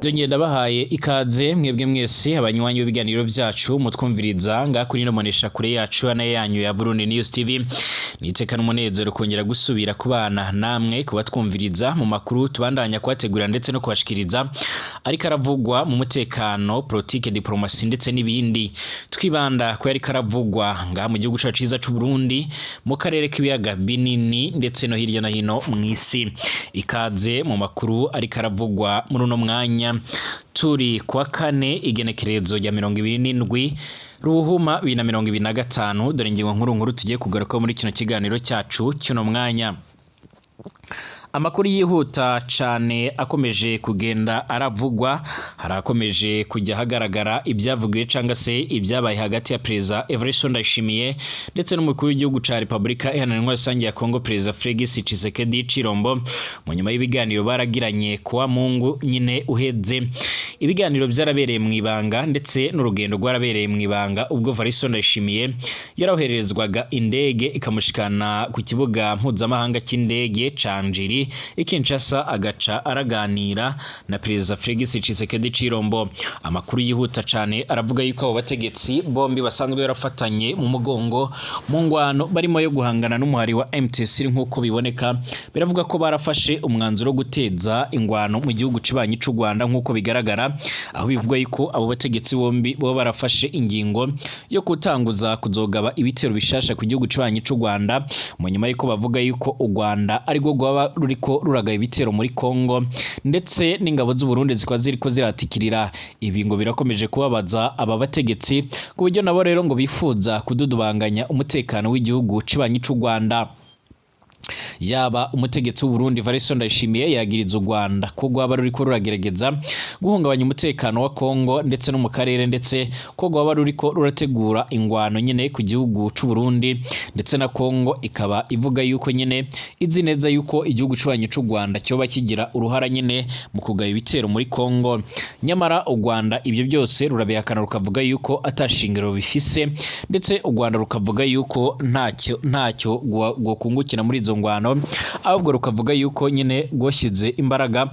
Byongeye ndabahaye ikaze mwebwe mwese abanywanyi b'ibiganiro byacu mutwumviriza ngaha kuri ino mbonesha kure yacu na yanyu ya Burundi News TV. Niteka n'umunezero kongera gusubira kubana namwe kubatwumviriza mu makuru tubandanya kubategurira ndetse no kubashikiriza ariko aravugwa mu mutekano, politike, diplomasi ndetse n'ibindi. Twibanda ko yariko aravugwa ngaha mu gihugu cacu ciza c'u Burundi, mu karere k'ibiyaga binini ndetse no hirya no hino mw'isi. Ikaze mu makuru ariko aravugwa muri uno mwanya. Turi kuwa kane, igenekerezo rya 27 Ruhuma 2025. Dore ingingo nkuru nkuru tugiye kugarukaho muri kino kiganiro cyacu cy'uno mwanya. Amakuru yihuta cane akomeje kugenda aravugwa, harakomeje kujya hagaragara ibyavugiwe canga se ibyabaye hagati ya Perezida Evariste Ndayishimiye ndetse n'umukuru w'igihugu ca Republika Iharanira Intwaro Rusange ya Kongo, Perezida Felix Tshisekedi Tshilombo, mu nyuma y'ibiganiro baragiranye kuwa Mungu nyine uheze. Ibiganiro byarabereye mu ibanga ndetse n'urugendo rwarabereye mu ibanga, ubwo Evariste Ndayishimiye yaraherezwaga indege ikamushikana ku kibuga mpuzamahanga cy'indege ca Njiri i Kinshasa, agaca araganira na Perezida Felix Tshisekedi Tshilombo. Amakuru yihuta cane aravuga yuko abo bategetsi bombi basanzwe barafatanye mu mugongo mu ngwano barimo yo guhangana n'umuhari wa MTC. Nk'uko biboneka, biravuga ko barafashe umwanzuro wo guteza ingwano mu gihugu cibanyi c'u Rwanda. Nk'uko bigaragara, aho bivugwa yuko abo bategetsi bombi bo barafashe ingingo yo kutanguza kuzogaba ibitero bishasha ku gihugu cibanyi c'u Rwanda, mu nyuma yuko bavuga yuko u Rwanda arirwo rwaba ruriko ruragaba ibitero muri Kongo, ndetse n'ingabo z'u Burundi zikaba ziriko ziratikirira. Ibi ngo birakomeje kubabaza aba bategetsi, ku buryo nabo rero ngo bifuza kududubanganya umutekano w'igihugu cibanyi c'u Rwanda. Yaba umutegetsi w'u Burundi Evariste Ndayishimiye yagiriza u Rwanda ko rwaba ruriko ruragerageza guhungabanya umutekano wa Kongo ndetse no mu karere, ndetse ko rwaba ruriko rurategura ingwano nyene ku gihugu c'u Burundi ndetse na Kongo, ikaba ivuga yuko nyene izi neza yuko igihugu c'ubanyi c'u Rwanda cyoba kigira uruhara nyene mu kugaba ibitero muri Kongo. Nyamara u Rwanda ibyo byose rurabihakana, rukavuga yuko atashingiro bifise, ndetse u Rwanda rukavuga yuko ntacyo rwokungukira muri izo ngwano, ahubwo rukavuga yuko nyine rwashyize imbaraga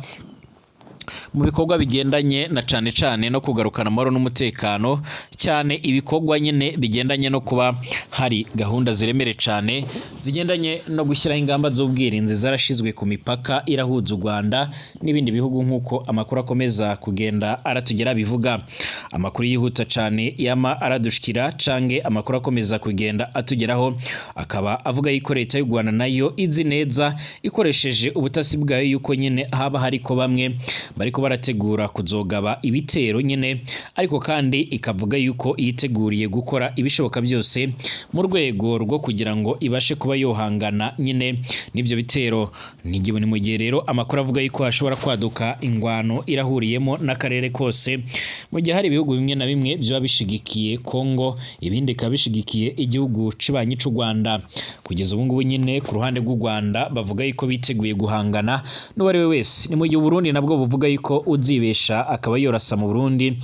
mu bikorwa bigendanye na cane cane no kugarukana amahoro n'umutekano, cyane ibikorwa nyine bigendanye no kuba hari gahunda ziremere cane zigendanye no gushyiraho ingamba z'ubwirinzi zarashizwe ku mipaka irahuza u Rwanda n'ibindi bihugu, nk'uko amakuru akomeza kugenda aratugera bivuga. Amakuru yihuta cane yama aradushikira cange amakuru akomeza kugenda atugeraho akaba avuga yuko leta y'u Rwanda nayo izi neza ikoresheje ubutasi bwayo yuko nyine haba hariko bamwe bariko barategura kuzogaba ibitero nyine, ariko kandi ikavuga yuko yiteguriye gukora ibishoboka byose mu rwego rwo kugira ngo ibashe kuba yohangana nyine n'ibyo bitero. Ni mu gihe rero amakuru avuga yuko hashobora kwaduka ingwano irahuriyemo n'akarere kose, mu gihe hari ibihugu bimwe na bimwe byaba bishigikiye Kongo, ibindi bikaba bishigikiye igihugu cibanyi c'u Rwanda. Kugeza ubu ngubu nyine ku ruhande rw'u Rwanda bavuga yuko biteguye guhangana n'uwo ari we wese. Ni mu gihe Uburundi nabwo buvuga yuko uzibesha akaba yorasa mu Burundi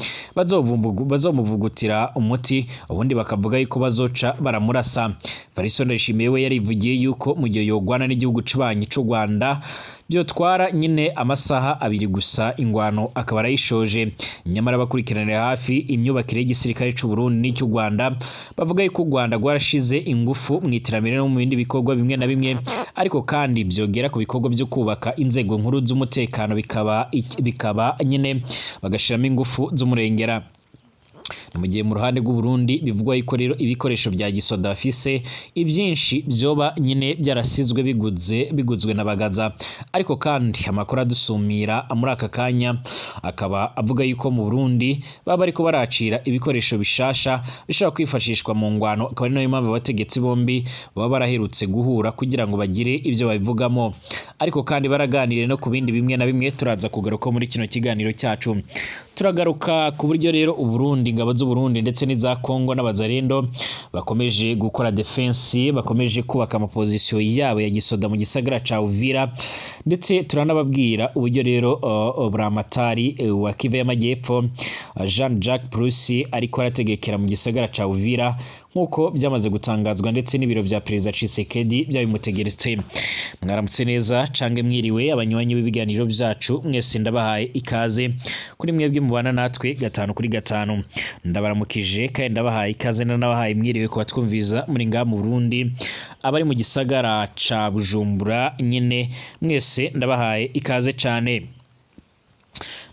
bazomuvugutira umuti, ubundi bakavuga yuko bazoca baramurasa. Evariste Ndayishimiye we yarivugiye yuko mu gihe yogwana n'igihugu cibanyi c'u Rwanda byotwara nyine amasaha 2 gusa, ingwano akaba arayishoje. Nyamara bakurikiranira hafi imyubakire y'igisirikare c'u Burundi n'icy'u Rwanda bavuga yuko u Rwanda rwarashize ingufu mu iterambere no mu bindi bikorwa bimwe na bimwe, ariko kandi byogera ku bikorwa byo kubaka inzego nkuru z'umutekano bikaba nyine bagashiramo ingufu z'umurengera. Ni mu gihe mu ruhande rw'u Burundi bivugwa yuko rero ibikoresho bya gisoda bafise ibyinshi byoba nyine byarasizwe biguzwe na Bagaza. Ariko kandi amakuru adusumira muri aka kanya akaba avuga yuko mu Burundi baba bariko baracira ibikoresho bishasha bishobora kwifashishwa mu ngwano, akaba ari nayo mpamvu abategetsi bombi baba baraherutse guhura kugira ngo bagire ibyo babivugamo. Ariko kandi baraganiriye no ku bindi bimwe na bimwe turaza kugaruka muri kino kiganiro cyacu. Turagaruka ku buryo rero u Burundi, ingabo z'u Burundi ndetse n'iza Kongo n'abazarendo bakomeje gukora defense, bakomeje kubaka amapozisiyo yabo ya gisoda mu gisagara ca Uvira, ndetse turanababwira uburyo rero Buramatari wa Kivu y'Amajyepfo, Jean Jacques Purusi, ariko arategekera mu gisagara ca Uvira. Nk'uko byamaze gutangazwa ndetse n'ibiro vya Perezida Tshisekedi byabimutegeretse. Mwaramutse neza cange mwiriwe, abanywanyi b'ibiganiro byacu mwese, ndabahaye ikaze kuri mwebwe mubana natwe gatanu kuri gatanu. Ndabaramukije kandi ndabahaye ikaze, ndanabahaye mwiriwe ku batwumviza muri ngaha mu Burundi, abari mu gisagara ca Bujumbura nyine, mwese ndabahaye ikaze cane.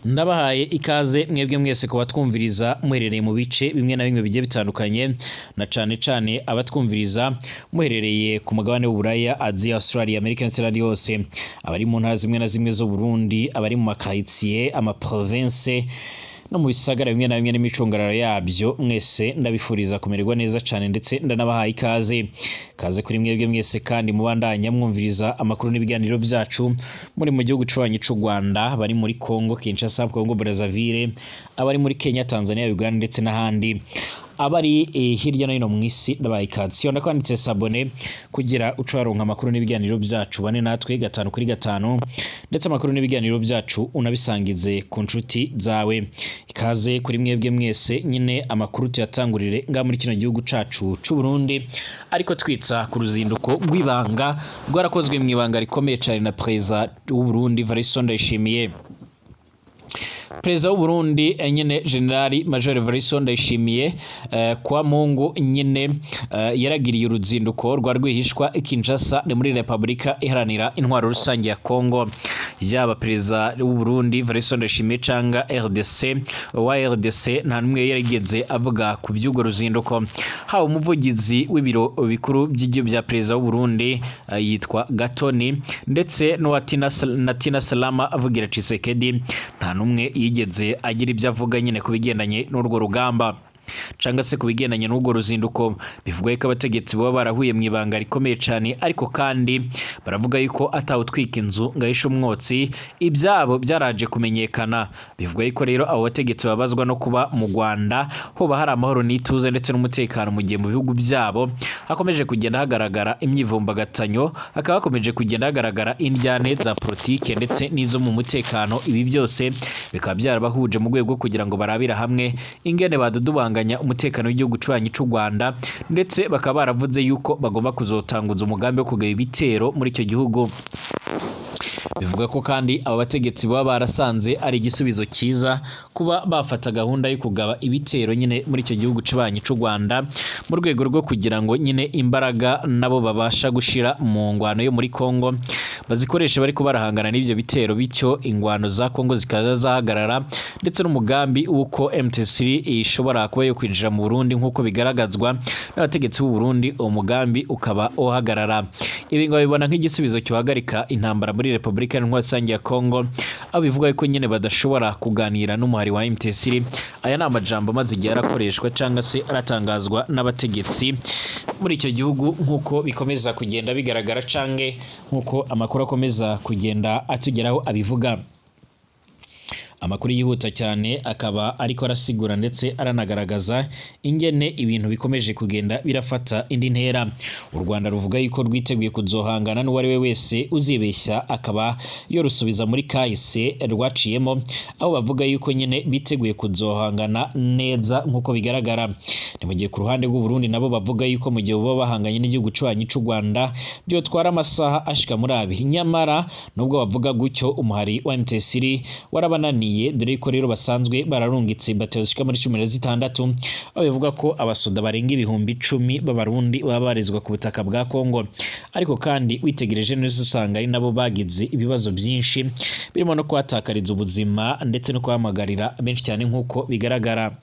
Ndabahaye ikaze mwebwe mwese ku batwumviriza muherereye mu bice bimwe na bimwe bigiye bitandukanye, na cane cane abatwumviriza muherereye ku mugabane w'Uburaya, Aziya, Australia, Amerika ndetse n'ahandi hose, abari mu ntara zimwe na zimwe zo Burundi, abari mu makaritsiye, amaprovince no mu bisagara bimwe na bimwe n'imicungararo yabyo, mwese ndabifuriza kumererwa neza cyane, ndetse ndanabahaye ikaze. Kaze kuri mwebwe mwese kandi mubandanya mwumviriza amakuru n'ibiganiro byacu muri mu gihugu cy'abanyi cy'u Rwanda, bari muri Congo Kinshasa, Congo Brazzaville, abari muri Kenya, Tanzania, Uganda ndetse n'ahandi, abari hirya no hino mu isi, ndabahaye ikaze. Fyonda kwanditse s'abonner kugira uce waronka amakuru n'ibiganiro byacu, bane natwe gatanu kuri gatanu, ndetse amakuru n'ibiganiro byacu unabisangize ku nshuti zawe. Ikaze kuri mwebwe mwese nyine. Amakuru tuyatangurire ngaha muri kino gihugu cacu c'u Burundi, ariko twitsa ku ruzinduko rw'ibanga rwarakozwe mu ibanga rikomeye cyane na Perezida w'u Burundi Evariste Ndayishimiye. Perezida w'u Burundi nyene General Major Evariste Ndayishimiye kwa Mungu nyene yaragiriye uruzinduko rwa rwihishwa i Kinshasa, ni muri Republika Iharanira Intwaro Rusange ya Congo. Yaba Perezida w'u Burundi Evariste Ndayishimiye canga RDC wa RDC, nta numwe yarigeze avuga ku by'urwo ruzinduko. Haba umuvugizi w'ibiro bikuru by'igihugu bya Perezida w'u Burundi yitwa Gatoni, ndetse n'uwa Tina, na Tina Salama avugira Tshisekedi, nta numwe yigeze agira ibyo avuga nyine ku bigendanye n'urwo rugamba canga se ku bigendanye n'urwo ruzinduko. Bivugwa yuko abategetsi baba barahuye mu ibanga rikomeye cyane, ariko kandi baravuga yuko atawutwika inzu ngo ahishe umwotsi, ibyabo byaraje kumenyekana. Bivugwa yuko rero abo bategetsi babazwa no kuba mu Rwanda hoba hari amahoro n'ituze ndetse n'umutekano, mu gihe mu bihugu byabo hakomeje kugenda hagaragara imyivumbagatanyo, hakaba hakomeje kugenda hagaragara indyane za politike ndetse n'izo mu mutekano. Ibi byose bikaba byarabahuje mu rwego rwo kugira ngo barabira hamwe ingene badudubanganya umutekano w'igihugu cubanyi c'u Rwanda, ndetse bakaba baravuze yuko bagomba kuzotanguza umugambi wo kugaba ibitero muri icyo gihugu. Bivuga ko kandi aba bategetsi baba barasanze ari igisubizo cyiza kuba bafata gahunda yo kugaba ibitero nyine muri icyo gihugu cubanyi c'u Rwanda, mu rwego rwo kugira ngo nyine imbaraga nabo babasha gushira mu ngwano yo muri Congo bazikoreshe bariko barahangana n'ibyo bitero, bityo ingwano za Congo zikaza zahagarara, ndetse n'umugambi w'uko M23 ishobora kuba yo kwinjira mu Burundi nk'uko bigaragazwa n'abategetsi b'u Burundi, uwo mugambi ukaba uhagarara. Ibi ngo babibona nk'igisubizo cyohagarika intambara muri Repubulika Iharanira Rusange ya Congo, aho bivuga yuko nyine badashobora kuganira n'umuhari wa M23. Aya ni amajambo amaze igihe arakoreshwa cyangwa se aratangazwa n'abategetsi muri icyo gihugu, nk'uko bikomeza kugenda bigaragara canke nk'uko amakuru akomeza kugenda atugeraho abivuga. Amakuru yihuta cyane akaba ariko arasigura ndetse aranagaragaza ingene ibintu bikomeje kugenda birafata indi ntera. U Rwanda ruvuga yuko rwiteguye kuzohangana n'uwo ari we wese uzibeshya akaba yorusubiza muri kahise rwaciyemo, aho bavuga yuko nyine biteguye kuzohangana neza nk'uko bigaragara. Ni mu gihe ku ruhande rw'u Burundi nabo bavuga yuko mu gihe baba bahanganye n'igihugu cubanyi c'u Rwanda byotwara amasaha ashika muri abiri. Nyamara nubwo bavuga gutyo, umuhari wa M23 warabananiye, dore ko rero basanzwe bararungitse batero zishika muri 16, aho bivuga ko abasoda barenga 10,000 b'Abarundi baba barizwa ku butaka bwa Kongo. Ariko kandi witegereje neza usanga ari nabo bagize ibibazo byinshi, birimo no kuhatakariza ubuzima ndetse no kuhamagarira benshi cyane nk'uko bigaragara.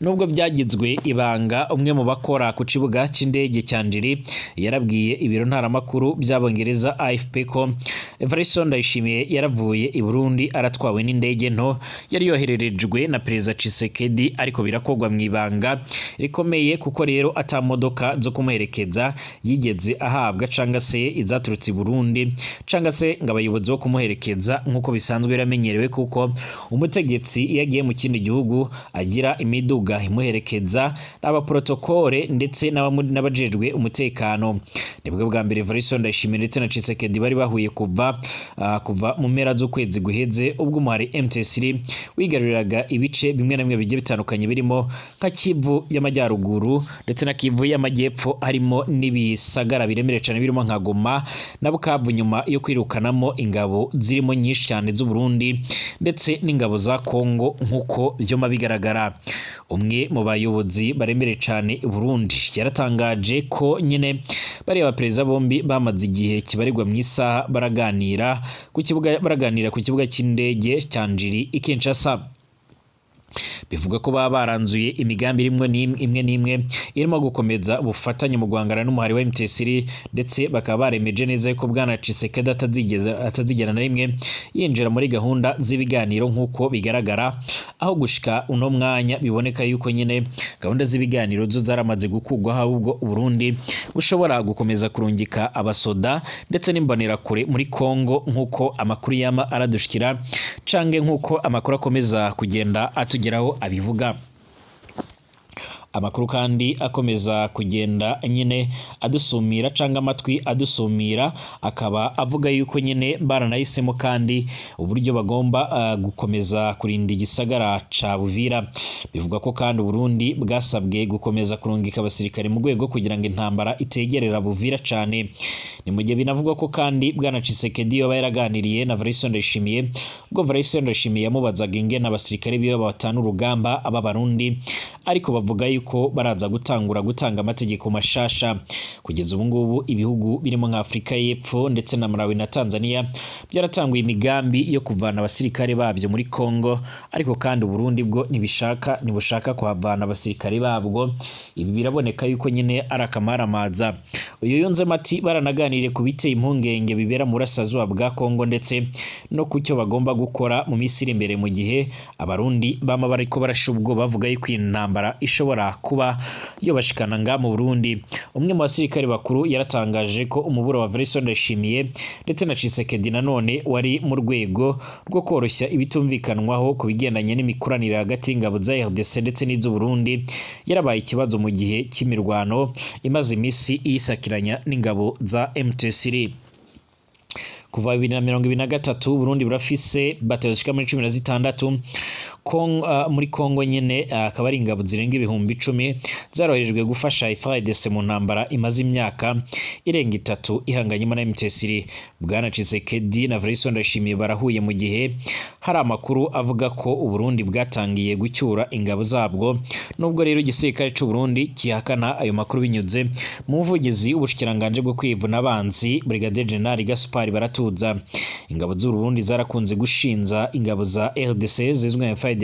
Nubwo byagizwe ibanga, umwe mu bakora ku kibuga cy'indege cya Njiri yarabwiye ibiro ntaramakuru by'Abongereza AFP ko Evariste Ndayishimiye yaravuye i Burundi aratwawe n'indege nto yari yohererejwe na Perezida Tshisekedi, ariko birakorwa mu ibanga rikomeye, kuko rero ata modoka zo kumuherekeza yigeze ahabwa canga se izaturutse i Burundi canga se ngo abayobozi bo kumuherekeza nk'uko bisanzwe biramenyerewe, kuko umutegetsi iyo agiye mu kindi gihugu agira imiduga imuherekeza, abaprotokole ndetse n'abajejwe umutekano. Nibwo bwa mbere Evariste Ndayishimiye ndetse na Tshisekedi bari bahuye kuva kuva kuva mu mpera z'ukwezi guheze, ubwo umuhari M23 wigaruriraga ibice bimwe na bimwe bigiye bitandukanye, birimo nka Kivu y'Amajyaruguru ndetse na Kivu y'Amajyepfo, harimo n'ibisagara biremereye cyane birimo nka Goma na Bukavu, nyuma yo kwirukanamo ingabo zirimo nyinshi cyane z'u Burundi ndetse n'ingabo za Kongo, nk'uko vyoma bigaragara. Umwe mu bayobozi baremereye cyane i Burundi yaratangaje ko nyine bariya baperezida bombi bamaze igihe kibarirwa mu isaha baraganira ku kibuga cy'indege cya Njiri i Kinshasa. Bivuga ko baba baranzuye imigambi irimo imwe n'imwe irimo gukomeza ubufatanye mu guhangana n'umuhari wa M23, ndetse bakaba baremeje neza ko bwana Tshisekedi atazigera na rimwe yinjira muri gahunda z'ibiganiro, nk'uko bigaragara aho gushika uno mwanya biboneka yuko nyine gahunda z'ibiganiro zo zaramaze gukugwaho, ahubwo Burundi bushobora gukomeza kurungika abasoda ndetse n'imbonerakure muri Kongo, nk'uko amakuru yama aradushikira cange nk'uko amakuru akomeza kugenda atugeraho abivuga. Amakuru kandi akomeza kugenda nyine adusumira canga amatwi adusumira, akaba avuga yuko nyine baranahisemo kandi uburyo bagomba gukomeza kurinda igisagara ca Buvira. Bivuga ko kandi Burundi bwasabwe gukomeza kurungika abasirikare mu rwego kugira ngo intambara itegerera Buvira cane. Ni mu gihe binavugwa ko kandi bwana Tshisekedi yoba yaraganiriye na Evariste Ndayishimiye, ubwo Evariste Ndayishimiye yamubazaga ingene abasirikare biwe batana urugamba aba Barundi, ariko bavuga yuko baraza gutangura gutanga amategeko mashasha. Kugeza ubu ngubu, ibihugu birimo nka Afurika y'Epfo ndetse na Malawi na Tanzania byaratanguye imigambi yo kuvana abasirikare babyo muri Congo, ariko kandi Uburundi bwo ntibushaka kuhavana abasirikare babwo. Ibi biraboneka yuko nyine ari akamaramaza. Uyu yunzemo ati: "Baranaganiriye ku biteye impungenge bibera mu burasirazuba bwa Congo ndetse no ku cyo bagomba gukora mu minsi iri imbere, mu gihe Abarundi bama bariko barasha ubwo bavuga yuko iyi ntambara ishobora kuba yobashikana nga mu Burundi." Umwe mu basirikare bakuru yaratangaje ko umuburo wa Evariste Ndayishimiye ndetse na Tshisekedi nanone wari mu rwego rwo koroshya ibitumvikanwaho ku bigendanye n'imikoranire hagati y'ingabo za RDC ndetse n'iz'u Burundi yarabaye ikibazo mu gihe cy'imirwano imaze iminsi yisakiranya n'ingabo za M23. Kuva 2023, Burundi burafise batayo zishika muri 16 muri Kongo nyene, akaba ari ingabo zirenga 10,000 zaroherejwe gufasha FARDC mu ntambara imaze imyaka irenga 3 ihanganyemo na M23. Bwana Tshisekedi na Evariste Ndayishimiye barahuye mu gihe hari amakuru avuga ko Uburundi bwatangiye gucyura ingabo zabwo, nubwo rero igisirikare c'u Burundi gihakana ayo makuru binyuze mu muvugizi w'ubushikiranganje bwo kwivuna abanzi, Brigadier General Gaspard Baratuza. Ingabo z'u Burundi zarakunze gushinza ingabo za RDC zizwi nka FARDC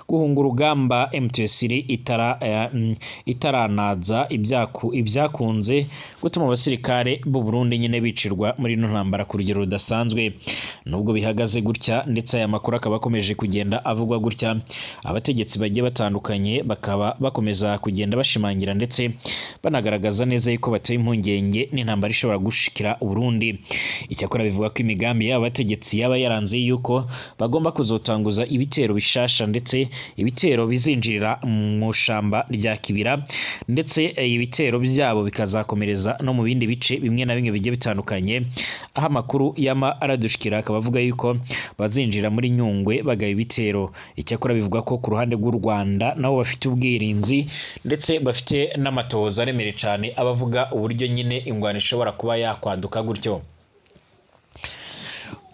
guhunga urugamba M23 itaranaza, ibyakunze gutuma abasirikare b'u Burundi nyine bicirwa muri ino ntambara ku rugero rudasanzwe. Nubwo bihagaze gutya, ndetse aya makuru akaba akomeje kugenda avugwa gutya, abategetsi bagiye batandukanye bakaba bakomeza kugenda bashimangira ndetse banagaragaza neza yuko bateye impungenge n'intambara ishobora gushikira Uburundi. Icyakora bivuga ko imigambi y'aba bategetsi yaba yaranzuye yuko bagomba kuzotanguza ibitero bishasha, ndetse ibitero bizinjirira mu shamba rya Kibira, ndetse ibitero byabo bikazakomereza no mu bindi bice bimwe na bimwe bigiye bitandukanye, aho amakuru yama aradushikira akaba avuga yuko bazinjira muri Nyungwe bagaba ibitero. Icyakora bivuga ko ku ruhande rw'u Rwanda nabo bafite ubwirinzi ndetse bafite n'amatohoza aremereye cyane abavuga uburyo nyine ingwano ishobora kuba yakwaduka gutyo.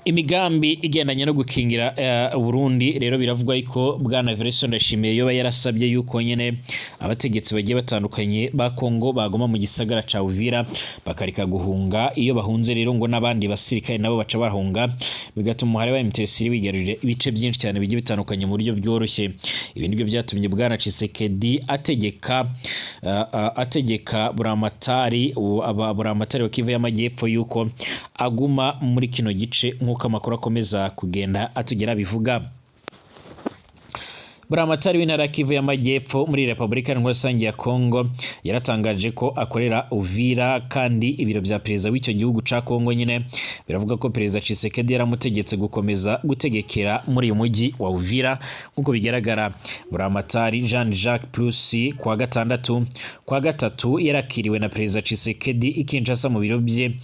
Imigambi igendanye no gukingira Burundi rero, biravugwa yuko bwana Evariste Ndayishimiye yoba yarasabye yuko nyene abategetsi bagiye batandukanye ba Kongo bagoma mu gisagara ca Uvira bakareka guhunga. Iyo bahunze rero, ngo n'abandi basirikare nabo baca bahunga, bigatuma umuhari wa M23 wigarurira ibice byinshi cyane bigiye bitandukanye mu buryo bworoshye. Ibi nibyo byatumye bwana Tshisekedi ategeka buramatari wa Kivu y'Amajyepfo yuko aguma muri kino gice, nk'uko amakuru akomeza kugenda atugera bivuga. Buramatari w'intara ya Kivu y'Amajyepfo muri Repubulika Iharanira Rusange ya Kongo yaratangaje ko akorera Uvira, kandi ibiro vya perezida w'icyo gihugu ca Kongo nyine biravuga ko perezida Tshisekedi yaramutegetse gukomeza gutegekera muri uyu mujyi wa Uvira. Nk'uko bigaragara, Buramatari Jean Jacques Purusi kuwa gatandatu, kuwa gatatu yarakiriwe na perezida Tshisekedi i Kinshasa mu biro bye.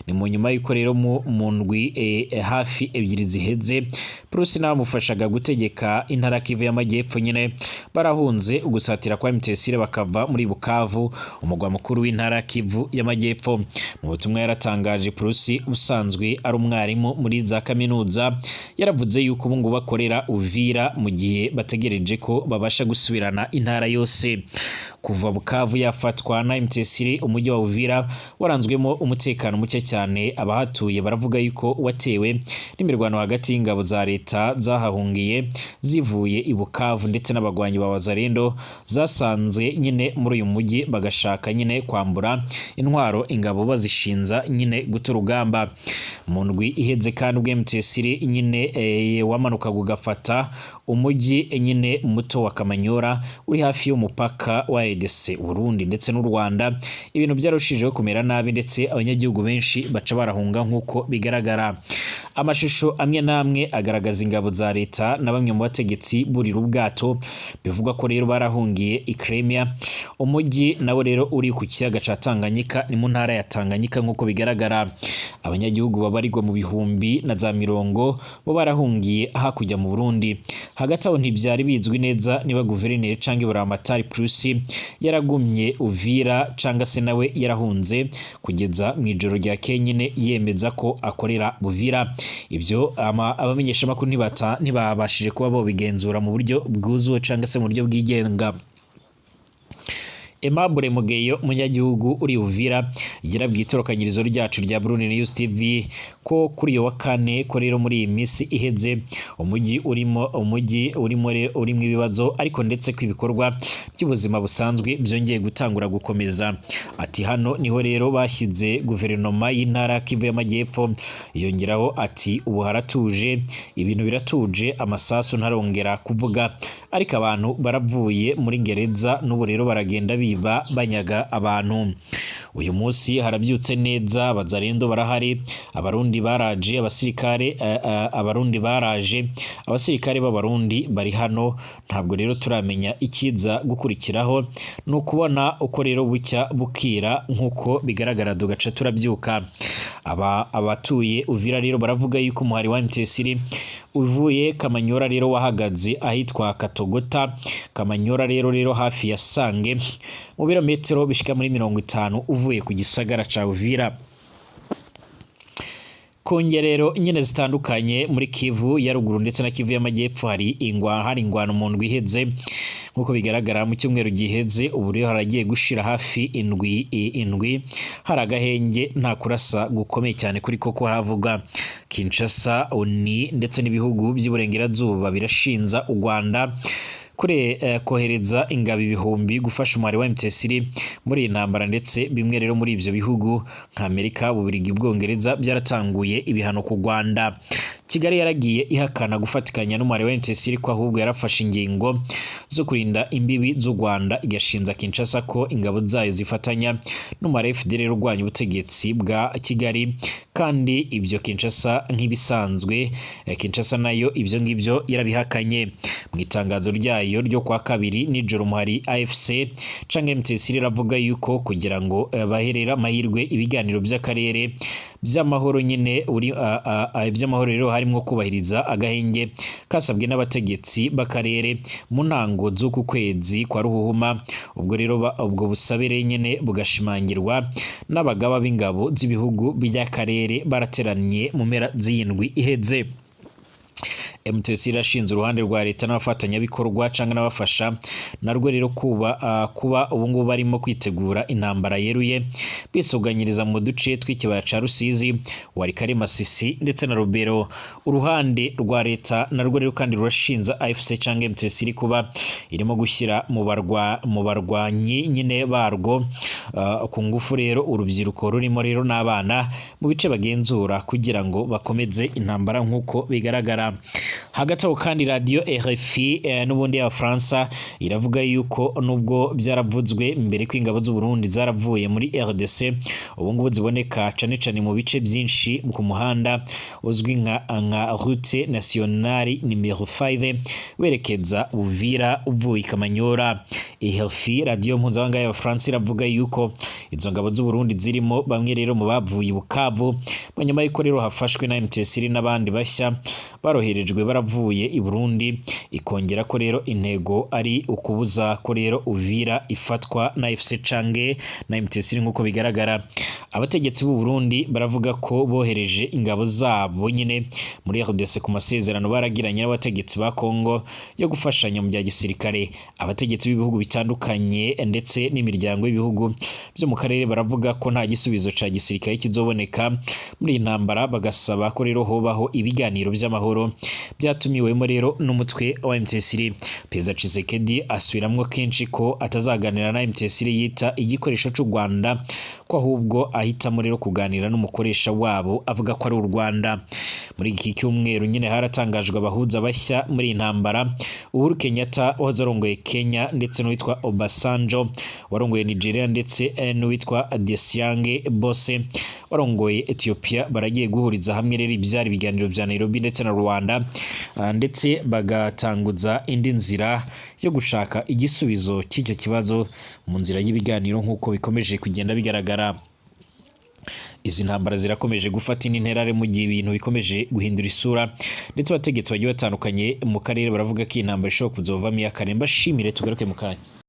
Ni mu nyuma y'uko rero mu ndwi hafi 2 ziheze, Purusi n'abamufashaga gutegeka intara ya Kivu y'Amajyepfo nyine barahunze ugusatira kwa M23, bakava muri Bukavu, umugwa mukuru w'intara ya Kivu y'Amajyepfo. Mu butumwa yaratangaje, Purusi usanzwe ari umwarimu muri za kaminuza yaravuze yuko ubu ngubu bakorera Uvira mu gihe bategereje ko babasha gusubirana intara yose. Kuva Bukavu yafatwa na M23, umujyi wa Uvira waranzwemo umutekano muke cyane. Abahatuye baravuga yuko watewe n'imirwano hagati y'ingabo za leta zahahungiye zivuye i Bukavu ndetse n'abagwanyi ba Wazalendo zasanzwe nyine muri uyu mujyi, bagashaka nyine kwambura intwaro ingabo bazishinza nyine guta urugamba. Mu ndwi iheze kandi ubwo M23 nyine wamanukaga ugafata umujyi nyine muto wa Kamanyora uri hafi y'umupaka wa EDC, Burundi ndetse n'u Rwanda, ibintu byarushijeho kumera nabi ndetse abanyagihugu benshi baca barahunga. Nk'uko bigaragara, amashusho amwe n'amwe agaragaza ingabo za leta na bamwe mu bategetsi burira ubwato, bivugwa ko rero barahungiye i Crimea, umujyi nawo rero uri ku kiyaga ca Tanganyika, ni mu ntara ya Tanganyika. Nk'uko bigaragara, abanyagihugu babarirwa mu bihumbi na za mirongo bo barahungiye hakurya mu Burundi. Hagati aho ntibyari bizwi neza niba guverineri canke Buramatari Purusi yaragumye Uvira canga se nawe yarahunze, kugeza mu ijoro rya kenyine yemeza ko akorera Buvira. Ibyo abamenyeshamakuru ntibabashije kuba bobigenzura mu buryo bwuzuye canga se mu buryo bwigenga. Aimable Mugeyo, umunyagihugu uri Uvira, yarabwiye itorokanyirizo ryacu rya Burundi News TV ko kuri iyo wa kane, ko rero muri iyi minsi iheze umujyi urimo urimo ibibazo, ariko ndetse ko ibikorwa by'ubuzima busanzwe byongeye gutangura gukomeza. Ati: "Hano niho rero bashyize guverinoma y'intara Kivu y'Amajyepfo." Yongeraho ati: "Ubu haratuje, ibintu biratuje, amasasu ntarongera kuvuga, ariko abantu baravuye muri gereza n'ubu rero baragenda biba, banyaga abantu. Uyu munsi harabyutse neza, Abazarendo barahari, Abarundi baraje, abasirikare Abarundi baraje, abasirikare b'Abarundi bari hano. Ntabwo rero turamenya ikiza gukurikiraho, ni ukubona uko rero bucya bukira." Nk'uko bigaragara, dugaca turabyuka. Aba abatuye Uvira rero baravuga yuko umuhari wa M23 uvuye Kamanyora rero wahagaze ahitwa Katogota Kamanyora rero hafi ya Sange, mu birometero bishika muri 50 uvuye ku gisagara ca Uvira. Ku ngerero nyine zitandukanye muri Kivu ya Ruguru ndetse na Kivu y'Amajyepfo hari ingwano mu ndwi iheze. Nk'uko bigaragara, mu cyumweru giheze, ubu rero haragiye gushira hafi indwi hari agahenge, nta kurasa gukomeye cyane kuri koko haravuga. Kinshasa, ONU ndetse n'ibihugu by'iburengerazuba birashinza u Rwanda kure kohereza ingabo ibihumbi gufasha umuhari wa M23 muri iyi ntambara, ndetse bimwe rero muri ivyo bihugu nka Amerika, Ububirigi, Ubwongereza byaratanguye ibihano ku Rwanda. Kigali yaragiye ihakana gufatikanya n'umuhari wa M23, ko ahubwo yarafashe ingingo zo kurinda imbibi z'u Rwanda, igashinza Kinshasa ko ingabo zayo zifatanya n'umuhari FDLR urwanya ubutegetsi bwa Kigali. Kandi ibyo Kinshasa, nk'ibisanzwe, Kinshasa nayo ibyo ngibyo yarabihakanye. Mu itangazo ryayo ryo kwa kabiri nijoro, umuhari AFC canke M23 iravuga yuko kugira ngo baherera amahirwe ibiganiro by'akarere by'amahoro nyine uri by'amahoro rero harimo kubahiriza agahenge kasabwe n'abategetsi b'akarere mu ntango z'uku kwezi kwa Ruhuhuma. Ubwo rero ubwo busabe nyine bugashimangirwa n'abagaba b'ingabo z'ibihugu by'akarere barateranye mu mpera z'iyindwi iheze. M23 irashinze uruhande rwa leta n'abafatanyabikorwa cyangwa n'abafasha narwo rero kuba ubu ngubu barimo kwitegura intambara yeruye, bisuganyiriza mu duce tw'ikibaya ca Rusizi, Walikale, Masisi ndetse na Rubero. Uruhande rwa leta narwo rero kandi rurashinza AFC cyangwa M23 kuba irimo gushyira mu barwanyi nyine barwo ku ngufu rero urubyiruko rurimo rero n'abana mu bice bagenzura kugira ngo bakomeze intambara. Nk'uko bigaragara. bigaragara. Hagati aho kandi, radio RFI n'ubundi y'Abafaransa iravuga yuko nubwo byaravuzwe mbere ko ingabo z'u Burundi zaravuye muri RDC, ubu ngubu ziboneka cane cane mu bice byinshi ku muhanda uzwi nka route nationale numéro 5 werekeza Uvira uvuye i Kamanyola. RFI, radio mpuzamahanga y'Abafaransa, iravuga yuko izo ngabo z'u Burundi zirimo bamwe rero mu bavuye i Bukavu nyuma yuko rero hafashwe na M23 n'abandi bashya baroherejwe baravuye i Burundi. Ikongera ko rero intego ari ukubuza ko rero Uvira ifatwa na AFC canke na M23. Nk'uko bigaragara, abategetsi b'u Burundi baravuga ko bohereje ingabo zabo nyine muri RDC ku masezerano baragiranye n'abategetsi ba Kongo yo gufashanya mu bya gisirikare. Abategetsi b'ibihugu bitandukanye ndetse n'imiryango y'ibihugu byo mu karere baravuga ko nta gisubizo ca gisirikare kizoboneka muri iyi ntambara, bagasaba ko rero hobaho ibiganiro by'amahoro byatumiwemo rero n'umutwe wa M23. Perezida Tshisekedi asubiramwo kenshi ko atazaganira na M23 yita igikoresho c'u Rwanda, ko ahubwo ahitamo rero kuganira n'umukoresha wabo avuga ko ari u Rwanda. Muri iki cyumweru nyine haratangajwe abahuza bashya muri iyi ntambara: Uhuru Kenyatta wahoze arongoye Kenya, ndetse n'uwitwa Obasanjo warongoye Nigeria, ndetse n'uwitwa Desalegn Bose warongoye Ethiopia. Baragiye guhuriza hamwe rero ibyari ibiganiro bya Nairobi ndetse na Rwanda, ndetse bagatanguza indi nzira yo gushaka igisubizo cy'icyo kibazo mu nzira y'ibiganiro. Nk'uko bikomeje kugenda bigaragara, izi ntambara zirakomeje gufata indi ntera mu gihe ibintu bikomeje guhindura isura, ndetse abategetsi bagiye batandukanye mu karere baravuga ko iyi ntambara ishobora kuzovamo iy'akare. Mbashimire, tugaruke mu kanya.